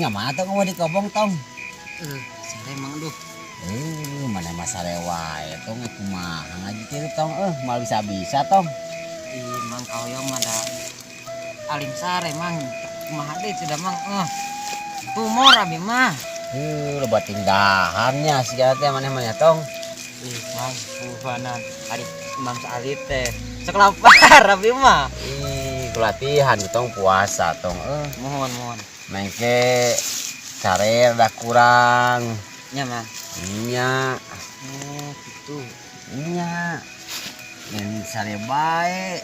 Cicing mana tong mau dikobong tong. Sare mang aduh. Mana mah sare wae tong kumaha ngaji tilu tong mal bisa-bisa tong. Ih mang kahoyong mah da alim sare mang kumaha deui sudah mang tumor abi mah. Loba tindahannya sigana teh maneh mah nya tong. Ih mang puhuanan ari Mang Saalit teh sok lapar abi mah. Ih latihan tong puasa tong Mohon mohon. Mengke sare rada kurang. Nya mang. Nya. Oh gitu. Nya. Yang sare bae.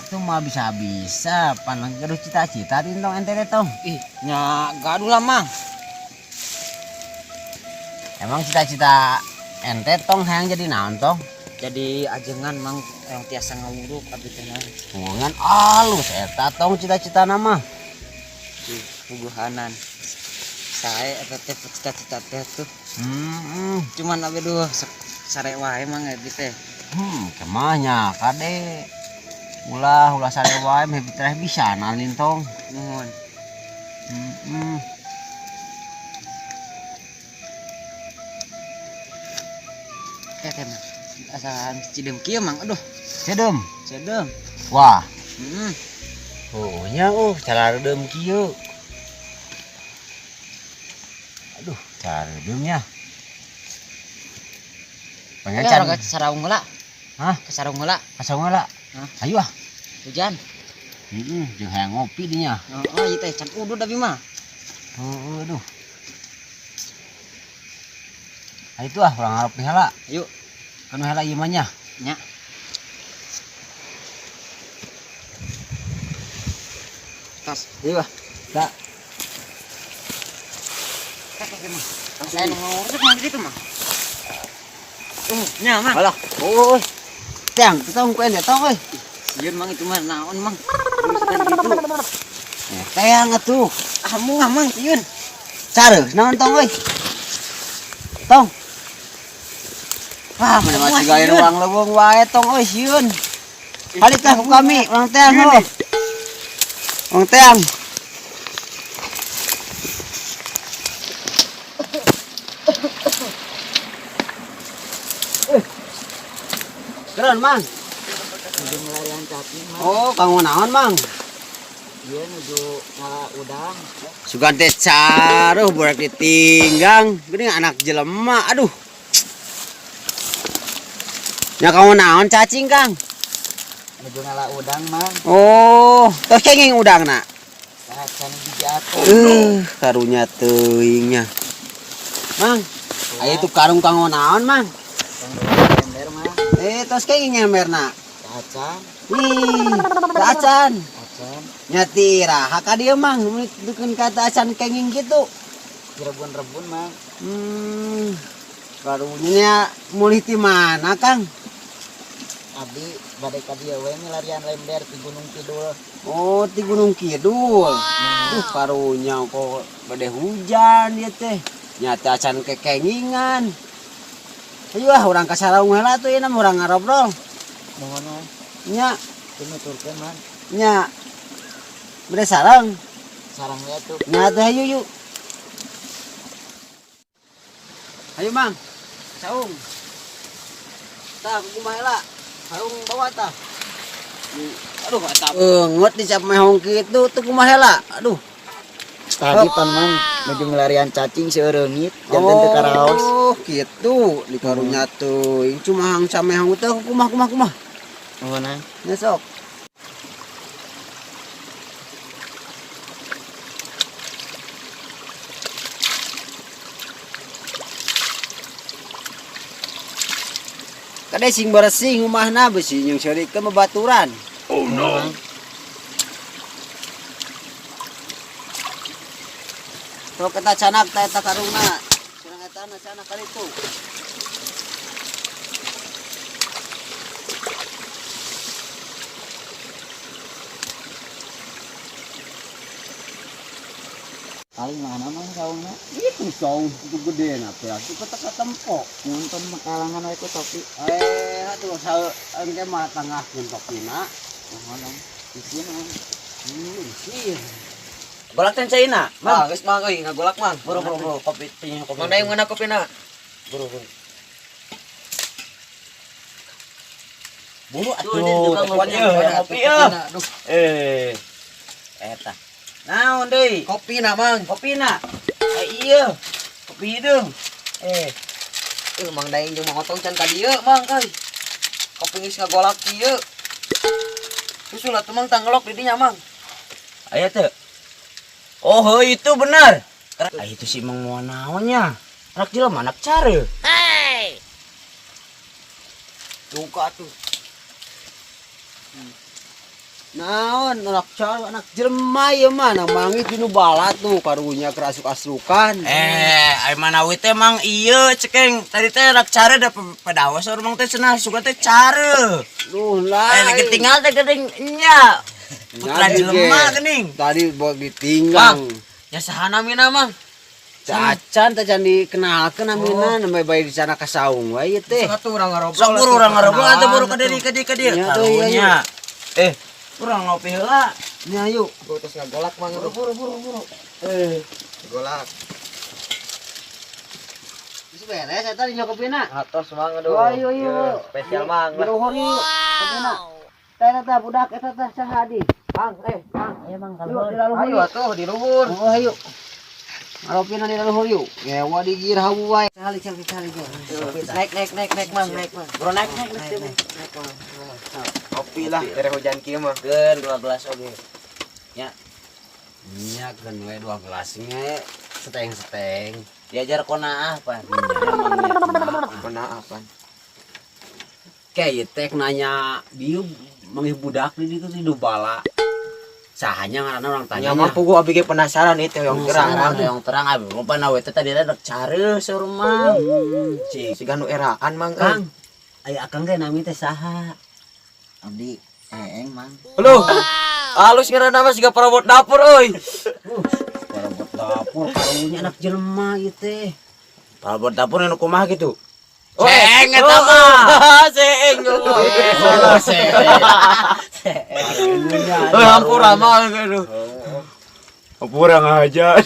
Atuh mah bisa-bisa pan gaduh cita-cita tong ente teh tong. Ih nya gaduh lah mang. Emang cita-cita ente tong hayang jadi naon tong? Jadi ajengan mang yang tiasa ngawuruk abdi teh mah. Ngan alus eta tong cita-cita nama. Ih, puguhanan. Sae eta teh cita-cita teh tuh. Cuman abdi duh sare wae mang abdi teh. Kemahnya kade. Ulah ulah sare wae meh teh bisa nalin tong. Nuhun. Teh teh mang. Asahan cideum kieu mang aduh. Cideum. Cideum. Wah. Oh nya cara redeum kieu. Aduh, cara redeumnya. Pengen can ke saraung heula. Hah? Ke sarung heula. Ka sarung heula. Hah? Ayo ah. Hujan. Heeh, jeung hayang ngopi dinya. Heeh, ieu teh can udud abi mah. Heeh, aduh. Ayo tuh ah, urang ngarep heula. Ayo. Kan heula ieu mah nya. Nya. Tas. Ayo ah. Tak. Saya nu ngurus mah gitu mah. Nya mah. Alah, oh, tiang, tong ku ente tong euy. Sieun mang itu mah naon mang. Gitu. Teang atuh. Ah mungah mang sieun. Careuh naon tong euy. Tong. Wah, mana masih gawe ruang leuweung wae tong euy sieun. Balik tah ku kami, urang teang heuh. Urang teang. Keren mang. Nuju ngelarian cacing mang. Oh, kanggo naon mang? Iya nuju ngala udang. Sugan teh caruh budak ditinggang, geuning anak jelema, aduh. Nya kanggo naon cacing Kang? Nuju ngala udang mang. Oh, tos kenging udangna. Acan biji atuh. Karunya teuingnya. Mang, aya itu karung kanggo naon mang? Kanggo ember mang. Tos kenging emberna. Acan. Ih, acan. Acan. Nya tiraha ka dieu mang, deukeun ka acan kenging kitu. Rebun-rebun mang. Karunya mulih ti mana Kang? Abdi bade ka dieu we milarian lember ti Gunung Kidul. Oh, ti Gunung Kidul. Duh, karunya kok bade hujan ieu teh. Nya teh acan kekengingan. Ayo ah urang ka saraung heula atuh ieu mah urang ngarobrol. Nuhun mang. Nya. Nuturkeun mang. Nya. Bade sarang. Sarangnya tuh. Nya teh ayo yuk. Ayo mang. Saung. Tah kumaha heula? Saung bawa tah. Aduh, eta ngut dicap mehong kitu teu kumaha heula. Aduh. Tadi pan mang nuju ngelarian cacing seureungit janten teu karaos. Oh, kitu di karunya teuing cuma hang samehong teh kumaha kumaha kumaha. Nuhun ah. Nya sok. Kade sing bersih rumahna beusi jeung seurikeun babaturan. Oh no. Sok eta canak ta eta karungna. Cenah eta na canak kali itu. Paling mana mang saungna? Itu saung itu gede na teh. Itu kata tempo. Nonton makalangan we ku topi. Atuh saeu engke mah tangahkeun topina. Nuhun mang. Isin mang. Isin. Golak teh caina. Mang, geus Mang euy, ngagolak Mang. Buru buru buru kopi pinya kopi. Mang Daeng mana kopina? Buru buru. Buru Tuh, ini atuh, tukang telepon ngopi, ya, ngopi ya. Aduh, Eh. Eta. Naon deui? kopina Mang. Kopina. Eh iya. Kopi hideung. Eh, Eh, Mang Daeng jeung Mang Otong can ka dieu, Mang euy. Kopi geus ngagolak kieu. Susul atuh Mang tanggelok di dinya Mang. Aya teu. Oh, heuh, itu benar. Ah, itu sih Mang mau naonnya. Anak jelema anak care. Duka atuh. Naon anak cowok anak jelema ieu mah nang manggih dinu balat tuh karunya kerasuk-asukan. Eh, ai manawi teh mang ieu cekeng. Tadi teh anak care da pedawas urang teh cenah suka teh care. Duh lah. Eh, lagi tinggal teh geuning nya. Putra Nyadi jelema ge. geuning. Tadi buat ditinggal. Ya saha namina Mang? Cacan teh can dikenalkeun namina nembe bae di sana ka saung wae ieu teh. Sok atuh urang ngarobrol. Sok buru urang ngarobrol atuh buru ka diri ka dieu ka dieu. Nya tuh, iya, Karunya. Eh, urang ngopi heula. Nya yuk. Gua terus ngagolak Mang. Buru buru buru buru. Eh, Golak. geus beres eta di kopina. Atos Mang aduh. Wah, ayo ayo. Spesial Mang Di lah. luhur yuk kopina. Teh eta budak eta teh saha di? Mang, eh, Mang. Ayo mang Yuk di luhur Ayo yuk. atuh di luhur. Oh, ayo. Ngaropina di luhur yuk. Ngewa di gir hawu wae. Sali sali sali. Naik naik naik naik Mang, naik Mang. Bro naik naik naik. Naik Mang. Kopi lah, dari hujan kieu mah. Keun dua gelas oge. Nya keun we dua gelas nge seteng-seteng. Diajar konaah pan. Kena apa? Kayak ieu teh nanya dieu manggih budak di ditu di bala. Sahanya ngaranna orang tanya. Nya mah puguh abi ge penasaran itu yang terang Terang Mang. yang terang abi mau panawe teh tadi teh rek care saur mang. Cik. Siga nu eraan Mang. Kang, ayo akang teh nami teh saha? Abdi Eeng Mang. Loh. Halus ngaranna mah siga perabot dapur euy. Perabot dapur karunya anak jelema ieu teh. Perabot dapur anu kumaha gitu. Oh, Seeng eta mah. Seeng. Oh, seeng. Eh, hampura mah aduh. Hampura ngaja.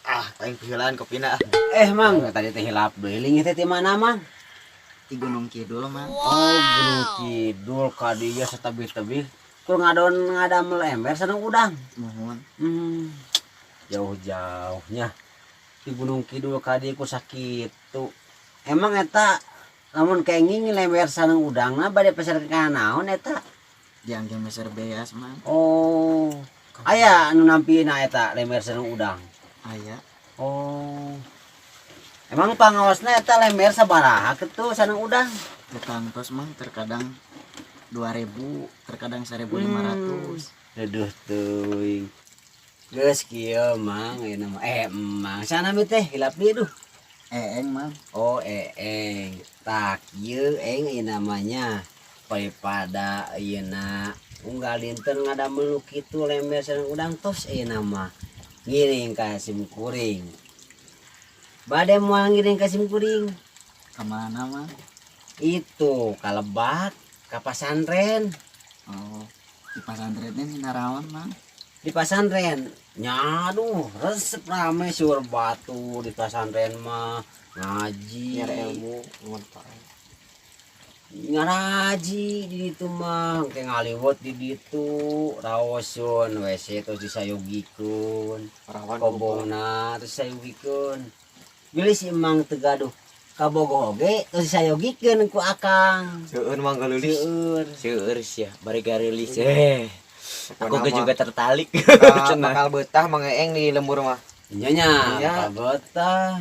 Ah, aing piheulaan kopina. Eh, Mang, tadi teh hilap deui ieu teh ti mana, Mang? Di Gunung Kidul Mang. Oh, Gunung Kidul ka dieu satebih-tebih. Kur ngadon ngadamel ember sareng udang. Muhun. Jauh-jauhnya di Gunung Kidul ka dieu ku sakitu. Emang eta lamun kenging lember sareng udangna bade peser ka naon eta? Diangge meser beas Mang. Oh. Aya anu nampina eta lember sareng udang. Aya. Oh. Emang pangawasna eta lember sabaraha kitu sareng udang? Tetangtos Mang terkadang 2000, terkadang 1500. Aduh teuing. Geus kieu Mang, ieu mah eh Mang sana mi teh hilap deui duh. Eeng Mang. Oh eeng, tah kieu eng ieu namanya daripada ieuna unggal dinten ngadamel nu kitu lember sareng udang tos ieu mah ngiring ka sim kuring. Bade moal ngiring ka sim kuring? Kemana Mang? Itu ka lebak ka pasantren. Oh, di pasantren ini naraon Mang. Di pasantren nyaduh resep rame sur batu di pasantren mah ngaji ilmu manfaat. Ngaraji di ditu mah engke ngaliwet di ditu raoseun WC terus disayogikeun Rawan kobongna terus disayogikeun bilih si emang teu gaduh kabogoh oge terus disayogikeun ku akang. Seueur Mang galeulis. Seueur. Seueur sia, bari gareulis. Eh. Aku ge juga tertarik. Bakal betah Mang Eeng di lembur mah. Nya nya Nya. bakal betah.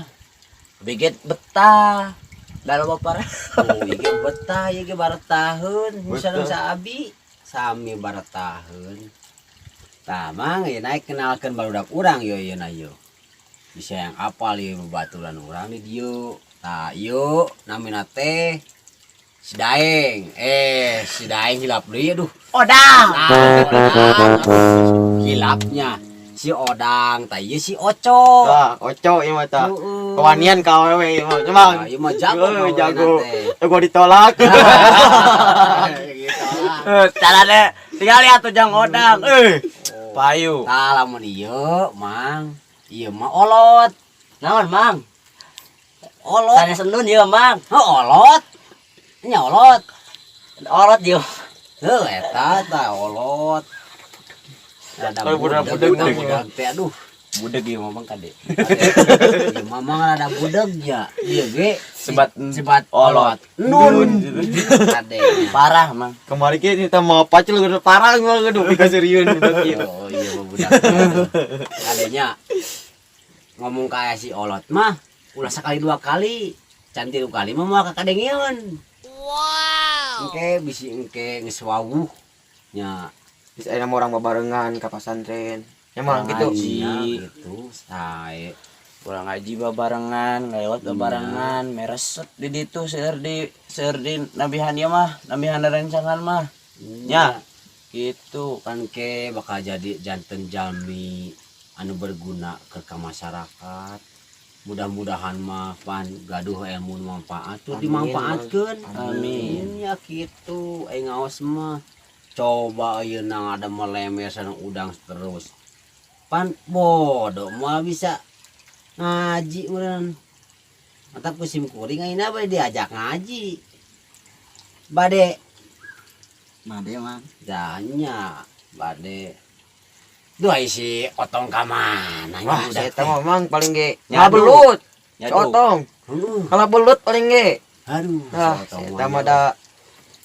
Biget betah. Dalam apa? Oh, ieu betah, ieu ge baretaheun, sareng sa abi sami baretaheun. Tah mang ieu naik kenalkeun barudak urang yo ieu na yo. Bisa yang apal ieu babaturan urang di dieu. Tah ieu namina teh si Daeng. Eh, si Daeng hilap deui aduh. Odang. Nah, Odang. Hilapnya si Odang, tah ieu si Oco. Tah, Oco ieu mah tah. Heeh. Kewanian ka awewe ieu mah. Mang. Nah, ieu mah jago Heuh, ka jago. teh. Eh, gua ditolak. Gitu lah. Carane tinggal lihat tuh jang odang. Eh. Payu. Tah lamun ieu, Mang. Ieu mah olot. Naon, Mang? Olot. Sanes endun ieu, Mang. Heuh, olot. Nya olot. Olot ieu. Heuh, eta tah olot. Rada Kalau budak budeg, budeg budak teh aduh. Budeg ieu mah, Mang, kade. Ieu mah Mang rada budeg ya. Ieu ge Sebat sebat olot. Nun. Kade. Parah, Mang. Kemarin kita mau pacul udah parah gua kudu pikaseriun budak ieu. Oh iya mah budak. Kadenya ngomong kayak si olot mah ulah sekali dua kali, can tilu kali mah moal kakadengeun. Wow. Engke bisi engke geus wawuh nya. Bisa aya orang babarengan ka pasantren. Ya mah gitu. Ngaji gitu sae. Kurang ngaji babarengan, lewat babarengan, mereset di ditu seueur di nabihan ieu mah, nabihan rencangan mah. Nya, gitu. Kan ke bakal jadi janten jalmi anu berguna ke masyarakat. Mudah-mudahan mah pan gaduh ilmu nu manfaat tuh Amin, dimanfaatkeun. Amin. Ya gitu, aing ngaos mah coba ayeuna ada melemer sareng udang terus. Pan bodoh moal bisa ngaji meureun. Mantap ku sim kuring ayeuna bade diajak ngaji. Bade. Made, Mang. Danya bade. Duh ai si Otong ka mana nya Wah, budak saya teh? mah Mang paling ge Nyadu. ngabelut. Si Nyadu. Otong. Aduh, Kalau belut paling ge. aduh, Ah, si Otong saya mah mah nya.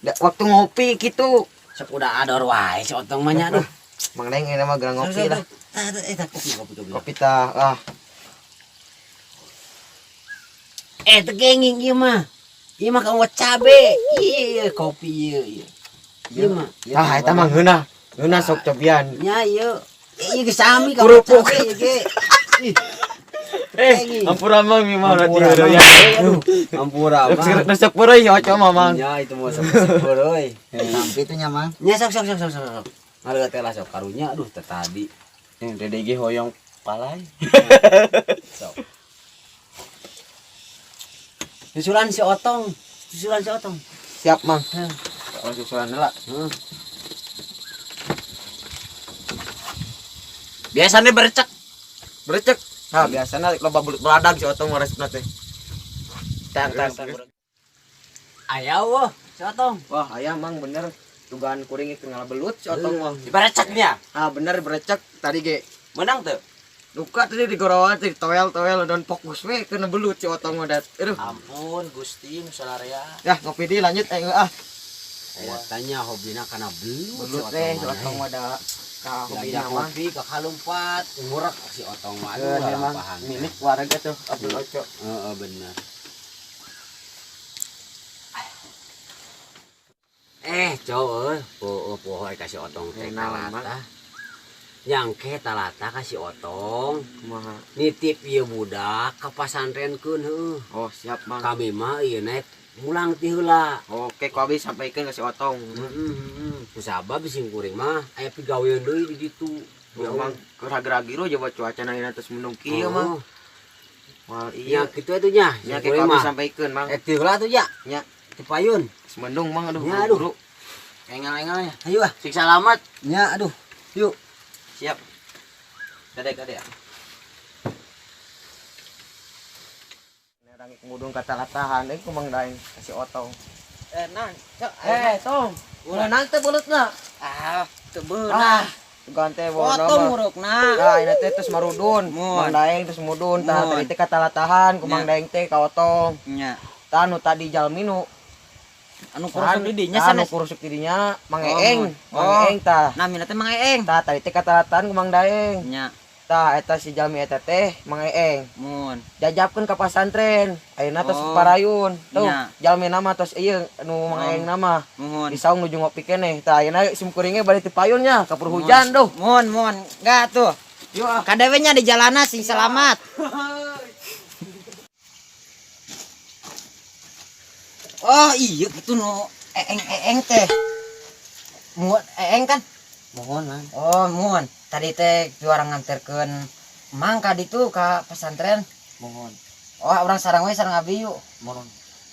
da waktu ngopi gitu. Sok udah ador wae si Otong mah nya aduh. Mang Deng ini mah gerang ngopi lah. Tah, tah, eh, tah, kopi kopi kopi. Kopi tah ah. Eh, teu genging ieu mah. Ieu mah kamu cabe. Ieu kopi ieu ieu. Ieu mah. Ah, eta mah ngeunah. Ngeunah sok cobian. Nya ieu. Ieu geus sami kamu Kerupuk. cabe ieu ge. Ih, Eh, ampura Mang mi mah ampura, rati Mang. ya. Aduh, ampura Mang. Resep heureuy ya oco mah Mang. Nya itu mah sok heureuy. Sampai itu nya Mang. Nya sok sok sok sok sok. Sok. Ngareut teh lah sok karunya aduh teh tadi. Yang dede ge hoyong palai. Sok. Susulan si Otong, susulan si Otong. Siap Mang. Heh. Kalau susulan heula. Heeh. Biasanya berecek. Berecek. Nah, biasana loba belut beladag si Otong mah resepna teh. Tang tang tang. Aya wah, si Otong. Wah, aya Mang bener. Dugaan kuring ge ngala belut si Otong mah. Bereceknya. Ah, bener berecek tadi ge. Menang tuh. Duka tadi di gorowan tadi toel-toel dan fokus we kena belut si Otong mah dat. Aduh. Ampun Gusti nu salarea. Ya, ngopi di lanjut eh ah. Aya tanya hobina kana belut. Belut teh si Otong mah da ka hobina Diajak mah. ngopi ke kalumpat, ngurek si Otong mah aduh Eh, memang lampahan. milik warga tuh Abdul Oco. Heeh, bener. Eh, cowok, poho poho kasih Otong teh Naon, Mang? talata. Nyangke talata kasih Otong, Kumaha? nitip ieu budak ka pasantrenkeun heueuh. Oh, siap Mang. Kami mah ieu naik mulang ti heula. Oke, ku abi sampaikeun ka si Otong. Heeh, kusabab sing kuring mah aya pigawean deui di ditu. Ya, Mang, keur hager-hagiro coba cuaca ayeuna terus mendung kieu, Mang. Moal Nya iya. kitu atuh nya. Nya Sing ke kuring ku abi mah. sampaikeun, Mang. Eh ti heula atuh nya. Nya. Ti payun. Geus mendung, Mang, aduh. Nya, aduh. buru. Engal-engalnya. Ayo ah. Sing salamat. Nya aduh. Yuk. Siap. Dede kade ya. Orang ngudung kata latahan euy ku Mang Daeng kasih Otong. Eh, nang. Eh, Tong. Ulah nang teh belutna. Ah, teu beunah. Ah, tugan teh bawa Otong nama. murukna. Nah, ini teh terus marudun. Mun. Mang Daeng terus mudun. Tah Mun. tadi teh kata latahan ku Mang Nya. Daeng teh ka Otong. Nya. Tah nu tadi jalmi nu Anu kurusuk di dinya tah, nu sanes. kurusuk di dinya Mang Oh, Eeng. mun. Mang Oh. Eeng tah. Namina teh Mang Eeng. Tah tadi teh kata latahan ku Mang Daeng. Nya. Tah eta si jalmi eta teh Mang Eeng. Mun. Jajabkeun ka pasantren. Ayeuna tos Oh. parayun. Tuh, Nya. jalmi nama tos ieu nu Mang Oh. Eeng nama. Muhun. Di saung nuju ngopi keneh. Tah ayeuna sim kuringnya bari teu payun nya kapur hujan duh. Mun, mun. Enggak tuh. Yuk ah. Kadewe nya di jalana sing selamat. Oh iya gitu nu eeng-eeng teh. Muat eeng kan? Mohon, Mang. Oh, muhun. Tadi teh juara nganterkeun Mang ka ditu ka pesantren. Mohon. Oh, urang sarang we sarang abi yuk. Mohon.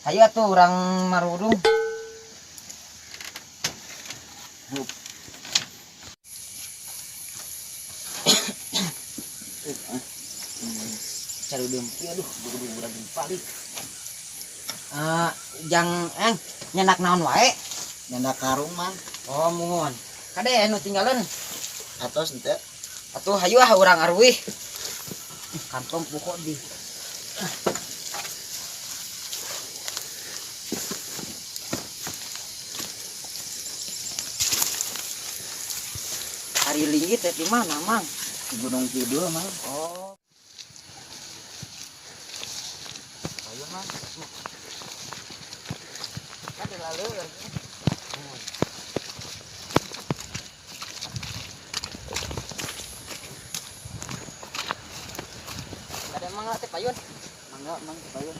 Hayu atuh urang marudung. Hup. Cari dengki aduh kudu urang balik. Eh, jang eng nyenak naon wae? Nyandak karung mang. Oh, muhun. Kade nu tinggalan. Atos henteu. Atuh hayu ah urang aruih. Kantong pokok di. Ari linggih teh di mana, Mang? Di Gunung Kidul mang. Oh. Ayo, Mang. Kade laleur. Kade mangga teh payun. Mangga mang payun.